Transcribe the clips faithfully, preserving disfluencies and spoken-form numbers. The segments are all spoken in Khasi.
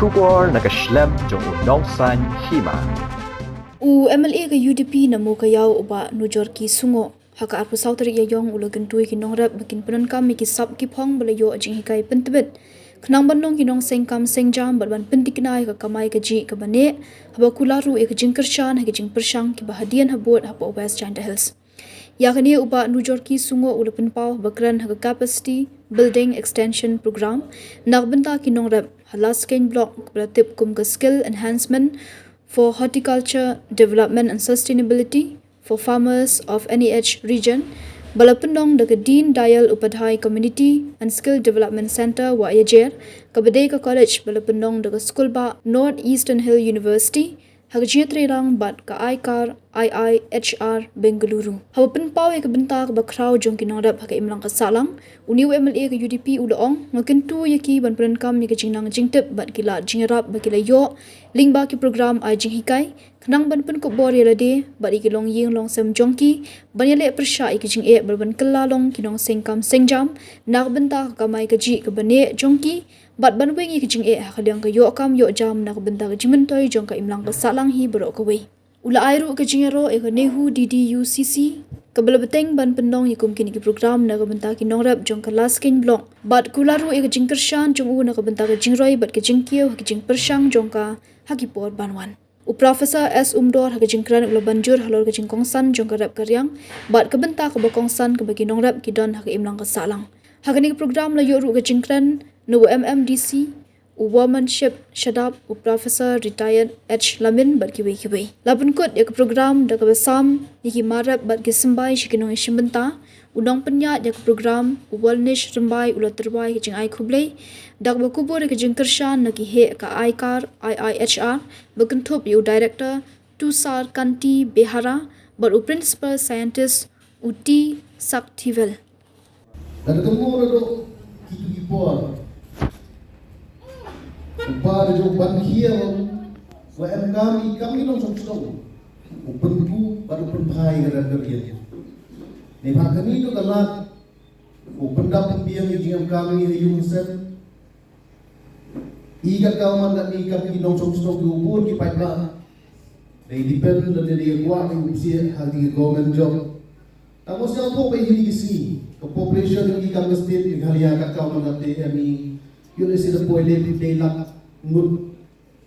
Khubor na ka shlem jong u Nongsaiñ Hima. U M L A ka U D P na Mowkaiaw u Bah Nujorki Sungoh, ha ka arphew saw tarik Ïaiong u la kyntu ïa ki nongrep ba kin pyndonkam ïa ki sap ki phong ba la ïoh jinghikai pyntbit, khnang ban long ki nongseng kam seng jam bad ban pynthikna ïa ka kamai kajih kaba neh, haba kular ruh ïa ka jingkyrshan ha ki jingpyrshang kiba hadien habud hapoh West Jaintia Hills. Ïa kane u Bah Nujorki Sungoh u la pynpaw haba kren ha ka Capacity Building Extension Program na ka bynta ki nongrep ha Laskein Block, kaba la tip kum ka Skill Enhancement for Horticulture Development and Sustainability for Farmers of N E H Region, ba la pynlong da ka Deen Dayal Upadhyay Community and Skill Development Centre, Wahiajer, kaba dei ka college ba la pynlong da ka skulbah North Eastern Hill University, ha ka jingïatreilang bad ka iCAR I I H R Bengaluru. Haba pynpaw ïa ka bynta kaba khraw jong ki nongrep ha ka imlang ka sahlang, une u M L A ka U D P u la ong, nga kyntu ïa ki ban pyndonkam ïa ka jingnang jingtip bad ki lad jingïarap ba ki la ïoh lyngba ki program ai jinghikai, khnang ban pynkupbor ïa lade bad ïa ki longïing longsem jong ki, ban ïaleh pyrshah ïa ki jingeh bad ban kylla long ki nongseng kam seng jam na ka bynta ka kamai kajih kaba neh jong ki, bad ban weng ïa ki jingeh ha ka liang ka ïoh kam ïoh jam na ka bynta ka jingmyntoi jong ka imlang ka sahlang hi baroh kawei. U la ai ruh ka jingïaroh ïa ka NEHU D D U C C, kaba la bteng ban pynlong ïa kum kine ki program na ka bynta ki nongrep jong ka Laskein Block, bad kular ruh ïa ka jingkyrshan jong u na ka bynta ka jingroi bad ka jingkiew ha ka jingpyrshang jong ka ha ki por ban wan. U Professor S Umdor ha ka jingkren u la ban jur halor ka jingkongsan jong ka rep ka riang bad ka bynta kaba kongsan kaba ki nongrep ki don ha ka imlang ka sahlang. Ha kane ka program la ïoh ruh ka jingkren na u M M D C, u Womanship Shadap, u Professor Retired H Lamin bad kiwei kiwei. La pynkut ïa ka program da kaba sam ïa ki mar rep bad ki symbai sha ki nongïashim bynta. U nongpynïaid ïa ka program, u Walnish Rymbai, u la tyrwa ïa ka jingai khublei da kaba kubur ïa ka jingkyrshan na ki heh ka iCAR I I H R, ba kynthup ïa u Director Tushar Kanti Behara bad u Principal Scientist u T Saktivel. Lada ka mut naduh kito ki por, u Bah Rajo Ban Khia u la emkam ïa ki kam ki nongshong shnong, u pynbha bad u pynphai ïa ka rep ka riang. Neibhah kane to ka lad u pyndap pynbiang ïa ki jingem kam ha ïing ha sem. I kat kaw man kat ni, kat ki nongshong shnong ki bun ki paidbah, dei depend lane dei kwah ïa u psiah ha ki government job. Tang ba sngewthuh ba ïa kine ki sngi ka population jong ngi kam ka state Meghalaya kat kaw man kat te em i, ïoh lehse da poi le dei lak ngut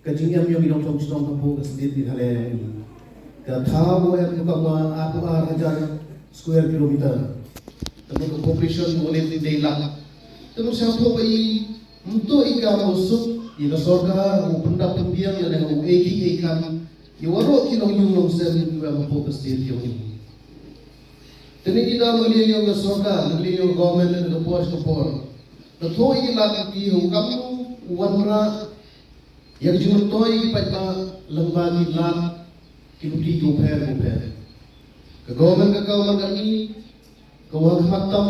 ka jingem jong ki nongshong shnong hapoh ka state Meghalaya jong ngi. Ka thaw ba em ka ma arphew ar hajar square kilometer. Te ka population ba ïoh lehse dei lak. Te sngewthuh ba i mynta i kam u suk ïa ka sorkar u pyndap pynbiang lane u ei ki ei kam ïa waroh ki nongïing nongsem kiba em hapoh ka state jong ngi. Te ngi ki dang ïa ka sorkar, ïa ka government, ïa ka por ka por, la thoh ïa ki lad ki, u kam u wanrah ïa ka jingmyntoi ïa ki paidbah lyngba ki lad ki luti kiba pher kiba pher. Ka government ka kaw man ka ni, ka wa khmat tam,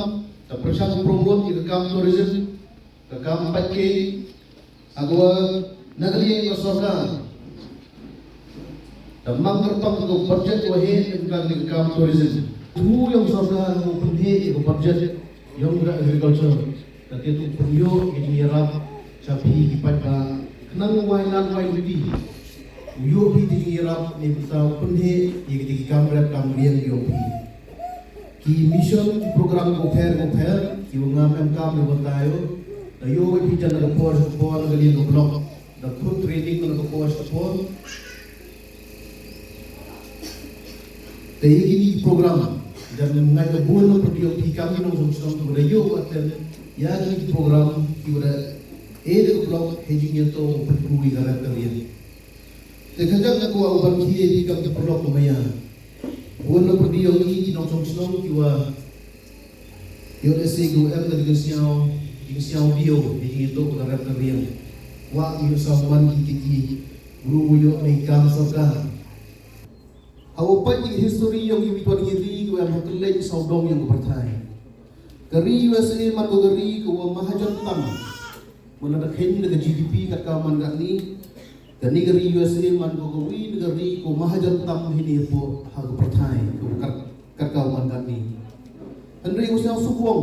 ka pyrshang promote ïa ka kam tourism, ka kam paid kei, ha ka wa na ka liang ka sorkar da mang kyrpang ka budget wa heh ïa ka kam tourism. Thmu ïa ka sorkar ka pynheh ïa ka budget ïa ka agriculture. Ka te tu pynïoh ïa ka jingïarap sha phi ki paidbah, khnang wai lan wai lynti u ïoh phi ki jingïarap ne pynta u pynheh ïa ka kam rep kam riang ïoh phi. Ki mission, ki program ko pher ko pher ki wa ngam em kam ne wa tayo, da ïoh wa phi jan na ka por ka por, na ka liang ka block, da khut training na ka por ka por. Te ïa kini ki program jan ngai ka bun na pyrdi ïoh phi kam ki nongshong shnong, wa da ïoh wa attend ïa kini ki program ki wa da eh da ka block hei jingïathuh pynpoi ka rep ka riang. Te ka jaka ka wa u ban ki ïa phi kam ki paralok ka maya. Bun na pyrdi ïoh ngi ki nongshong shnong ki wa ïoh lehse ki wa em ka jingsngew, jingsngew diaw, ïa ki ïoh ka rep ka riang. Wa ki ïoh saw man ki ki ki bru ïoh ne kam sorkar. Ha u peit ïa ki history ïoh ngi wi tuan ngi ri ki wa em ha kylleng sawdong ïoh ka pyrthai. Ka ri U S A man ko ka ri ka wa mahajon tam. Mula da khein da ka G D P kat ka man ka ni, ka ni ka ri U S A man ko ka wi na ka ri ko mahajon tam hi ni hapoh ha ka pyrthai ko kat, kat ka man ka ni. Hynrei u sngewsuk wong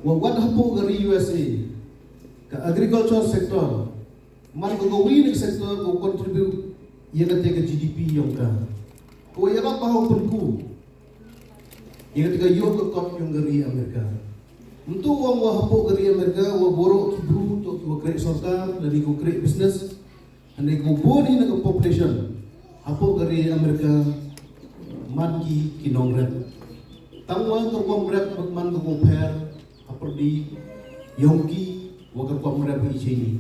wa wat hapoh ka ri U S A, ka agriculture sector Man ka kawei na ka sector ka contribute ïa kata ka G D P yong ka. Ko ïa ka ba hau pynku ïa kata ka ïoh ka kot yong ka ri Amerika. Mynta u ong wa hapoh ka ri Amerika wa baroh ki bru to ki wa create sorkar lane ki wa create business. Hynrei ka bun hi na ka population hapoh ka ri Amerika man ki ki nongrep. Tang wa ka rukom rep bad man ka bun pher ha pyrdi yong ki wa ka rukom rep i chini.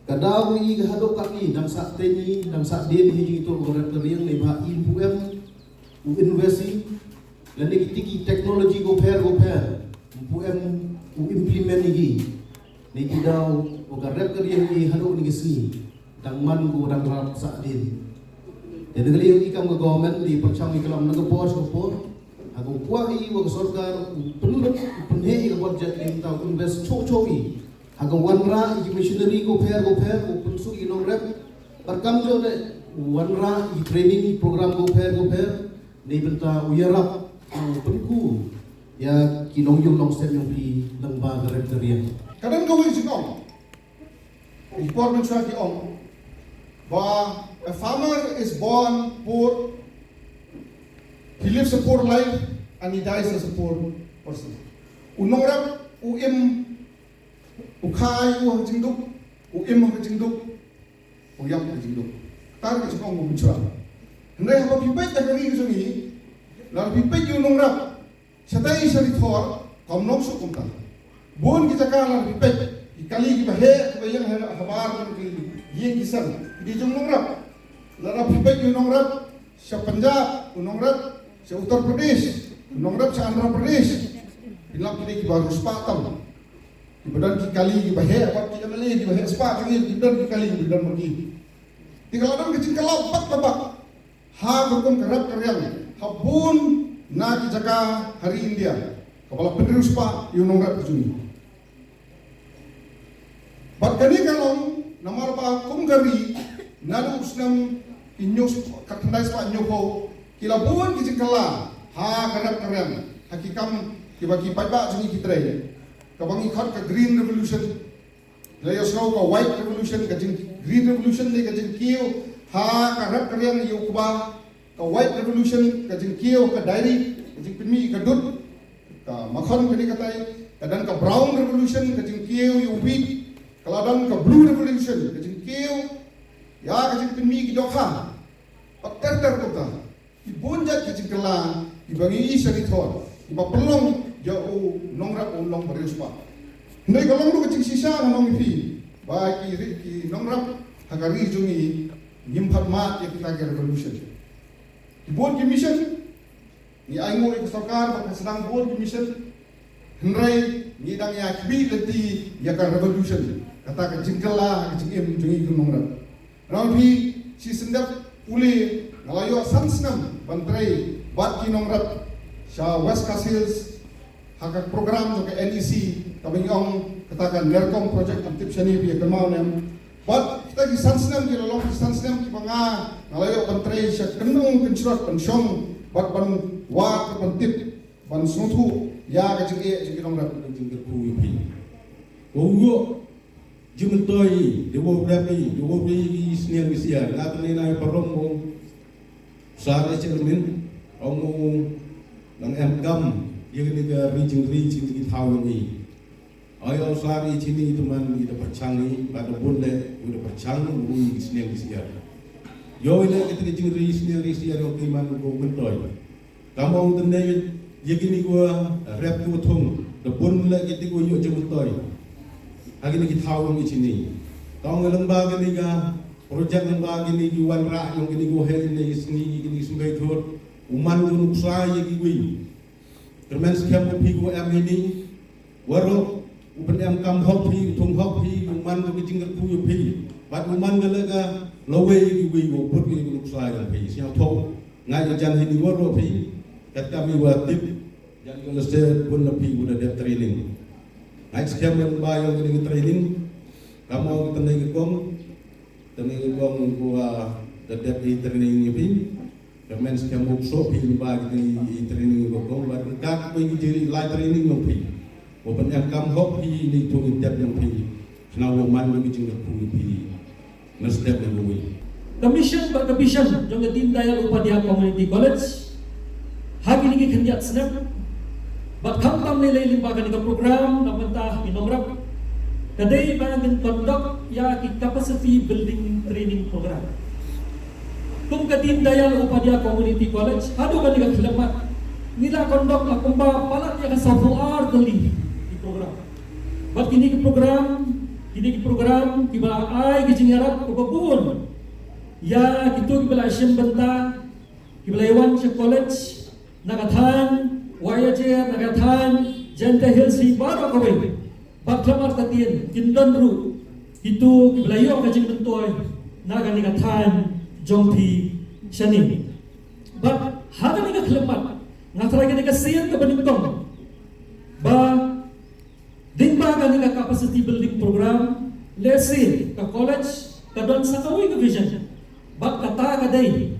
Ka daw i ka haduh katni dang sah teni dang sah den hi jingto ka rep ka riang ne ba i pu em u invest i lane ki tiki technology ko pher ko pher pu em u implement i ki. Ni ki daw ko ka rep ka riang ki haduh ni ki sngi dang man ko dang rap sah din. Te da ka liang i kam ka government di pyrshang i kalam na ka por sha ka por. Ha ka kwah i wa ka sorkar u pynlut u pynhe i ka budget i mynta u invest chok chok i. Ha ka wanrah i ki machinery ko pher ko pher ko pynsuk i nongrep. Bad kam jo ne u wanrah i training program ko pher ko pher. Ni bynta u ïarap u pynku ïa ki nongïung nongsem yong phi lyngba ka rep ka riang. Ka don kawei jingong. Ki por mynshuwa ki ong ba a farmer is born poor, he lives a poor life and he dies as a poor person. U nongrep u im u kha ïa u ha ka jingduk, u im ha ka jingduk, u ïap ha ka jingduk. Kata ka jingong ba mynshuwa. Hynrei haba phi peit ha ka ri ka jong ngi, lada phi peit ïa u nongrep, shatai sha ri thor, kam long shuh kumta. Bun ki jaka lada phi peit, ki kali kiba heh, kiba ïeng ha, habar ki ïeng ki seng, ki dei jong nongrep. Lada phi peit ïa u nongrep, sha Punjab, u nongrep, sha Uttar Pradesh, u nongrep, sha Andhra Pradesh. Phin lap ki dei kiba riewspah tam. Kiba don ki kali kiba heh, bad ki M L A kiba heh spah jong ngi, ki don ki kali kiba don ma ki. Te ka la don ka jingkylla bak la bak. Ha ka rukom ka rep ka riang ha bun na ki jaka ha ri India kaba la pynriewspah ïa u nongrep ka jong ngi. Bad kane ka long namar ba kum ka ri naduh u snem hynñiew, ka khyndai spah hynñiew phew ki la bun ki jingkylla ha ka rep ka riang ha ki kam kiba ki paidbah jong ngi ki trei. Kaba ngi khot ka Green Revolution. La ïohsngew ka White Revolution, ka jing Green Revolution ne ka jingkiew ha ka rep ka riang ïa u kba, ka White Revolution ka jingkiew ka dairy, ka jingpynmih ka dud, ka makhon kane katai, ka don ka Brown Revolution ka jingkiew ïa u wheat, ka la don ka Blue Revolution ka jingkiew ïa ka jingpynmih ki dohkha. Pat ter ter kumta. Ki bun jait ki jingkylla kiba ngi ïohi sha ri thor kiba pynlong ïa u nongrep u long ba riewspah. Hynrei ka long ruh ka jingshisha ngan ong ïa phi ba ki ri, ki nongrep ha ka ri jong ngi ngim pat mad ïa kita ki revolution. Ki bun ki mission ngi ainguh ïa ka sorkar ba ka sdang bun ki mission. Hynrei ngi dang ïa khmih lynti ïa ka revolution, kata ka jingkylla ka jingim jong ngi ki nongrep. Ngan ong ïa phi, shi snem pule nga la ïoh san snem ban trei bad ki nongrep sha West Khasi Hills ha ka program jong ka N E C kaba ngi ong kata ka NERCOM project, kam tip shane phi ïa kynmaw ne em. Bad kita ki san snem ki la long ki san snem kiba nga, nga la ïoh ban trei sha kynrung kynshrot ban shong bad ban wad ban tip ban sngewthuh ïa ka jingeh jong ki nongrep. Ka jingkyrkhu ïa phi. Ko u ïoh jingmyntoi, dei wow rep i, dei wow rep i sniang i siar. Nga kane na i parom mo. Sar i chairman, ong mo nang em kam ïa kane ka ri jingri jingri thaw yong i. Ai ong sar i chini i tuman i da pyrchang i, ba da bun le i da pyrchang i sniang i siar. Ïoh i le kata ka jingri sniang i siar yong i man ko myntoi. Kam ong tynne ïa kini ko rep ko thung da bun le kiti ko ïoh jingmyntoi. Ha kini ki thaw yong i chini. Kam ong lyngba kini ka project lyngba kini ki wanrah yong kini ko hel ne i sngi kini sngewbha thot. U man ko nuksa ïa kiwei. Kyrmen skhem ko phi ko em ini. Waroh u pynem kam hok phi, u thung hok phi, u man ka jingkyrkhu ïa phi. Bad u man ka leh ka lawei ïa kiwei, u put ïa ka nuksa ïa phi. Sngewthuh. Nga ïa jan hi ni waroh phi. Katkam i wa tip. Jan ka leh se bun na phi u da dep training. Nga ïa skhem ïa ba ïa ka training. Kam ong ka tynne ka kong. Tynne ka kong ko da dep i training ïa phi. Kyrmen skhem u ksoh phi lyngba kiti i training ba kong bad ka kawei ki jingri lai training yong phi. Wa ban em kam hok phi ni thung i tep yong phi. Khnang wa man ki jingkyrkhu yong phi. Ngan step na kawei. Ka mission bad ka vision jong ka Deen Dayal Upadhyaya Community College ha kine ki khyndiat snem bad khamtam lei lei lyngba kane ka program na bynta ki nongrep ka dei ba ngin conduct ïa ki capacity building training program. Kum ka Deen Dayal Upadhyaya Community College haduh kane ka khyllipmat ngi la conduct la kumba palat ïa ka sawphew ar tylli ki program. Bad kine ki program, kine ki program kiba la ai ki jingïarap kaba bun ïa kito kiba la shim bynta, kiba la wan sha college na ka thaiñ Wahiajer, na ka thaiñ Jaintia Hills, hi baroh kawei. Bad khlem artatien kin don ruh kito kiba la ïoh ka jingmyntoi na kane ka thaiñ jong phi shane. Bad ha kane ka khyllipmat nga tharai kane ka sien kaba nyngkong ba lyngba kane ka capacity building program, lehse ka college ka don sa kawei ka vision bad kata ka dei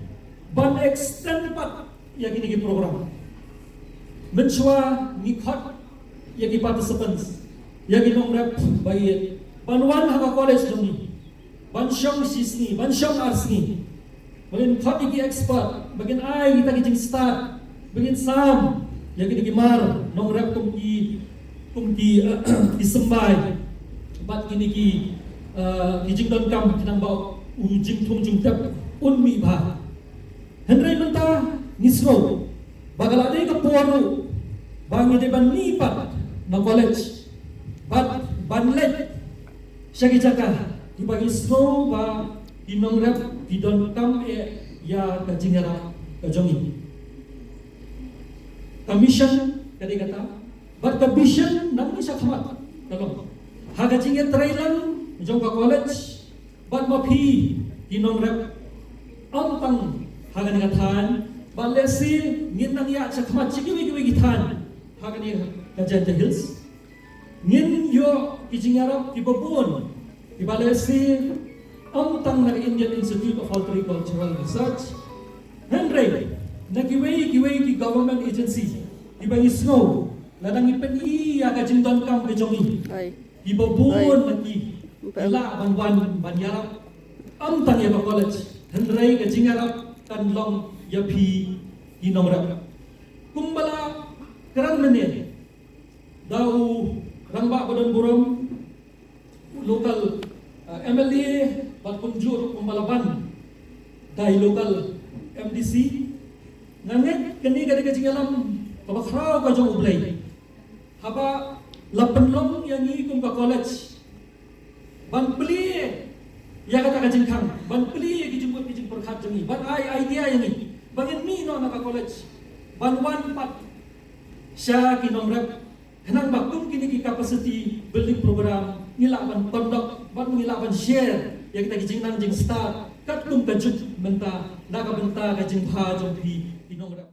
ban extend pat ïa kine ki program. Mynshuwa ngi khot ïa ki participants, ïa ki nongrep ba ïeit ban wan ha ka college jong ngi ban shong shi sngi, ban shong ar sngi. Ba ngin khot ïa ki expert ba ngin ai kita ki jingstad, ba ngin sam ïa kita ki mar nongrep kum ki, kum ki, ki symbai bad kine ki, eh, ki jingdonkam khnang ba u jingthung jingtep un mih bha. Hynrei mynta ngi sngew ba ka la dei ka por ruh ba ngi dei ban mih pat na college bad ban leit sha ki jaka kiba ngi sngew ba ki nongrep ki donkam eh ïa ka jingïarap ka jong ngi. Ka mission ka dei kata bad ka vision nang ngi shakhmat ka long ha ka jingïatreilang jong ka college bad ma phi ki nongrep, ym tang ha kane ka thaiñ bad lehse ngin nang ïaid shakhmat sha kiwei kiwei ki thaiñ ha kane ka Jaintia Hills. Ngin ïoh ki jingïarap kiba bun kiba lehse ym tang na ka Indian Institute of Horticultural Research, hynrei na kiwei kiwei ki government agency kiba ngi sngew lada ngi pyni ïa ka jingdonkam ka jong ngi, kiba bun na ki ki lah ban wan ban ïarap ym tang ïa ka college, hynrei ka jingïarap kan long ïa phi ki nongrep. Kumba la kren mynne da u rangbah ba don burom, local, eh, M L A bad kumjuh ruh kumba la ban da i local M D C, nga ngeit kane ka dei ka jingïalam kaba khraw ka jong U Blei. Haba la pynlong ïa ngi kum ka college ban plie ïa kata ka jingkhang, ban plie ïa ki jingmut ki jingpyrkhat jong ngi, ban ai idea ïa ngi ba ngin mih noh na ka college ban wan pat sha ki nongrep, khnang ba kum kine ki capacity building program ngi lah ban conduct bad ngi lah ban share ïa kita ki jingnang jingstad katkum ka juk mynta na ka bynta ka jingbha jong phi ki nongrep.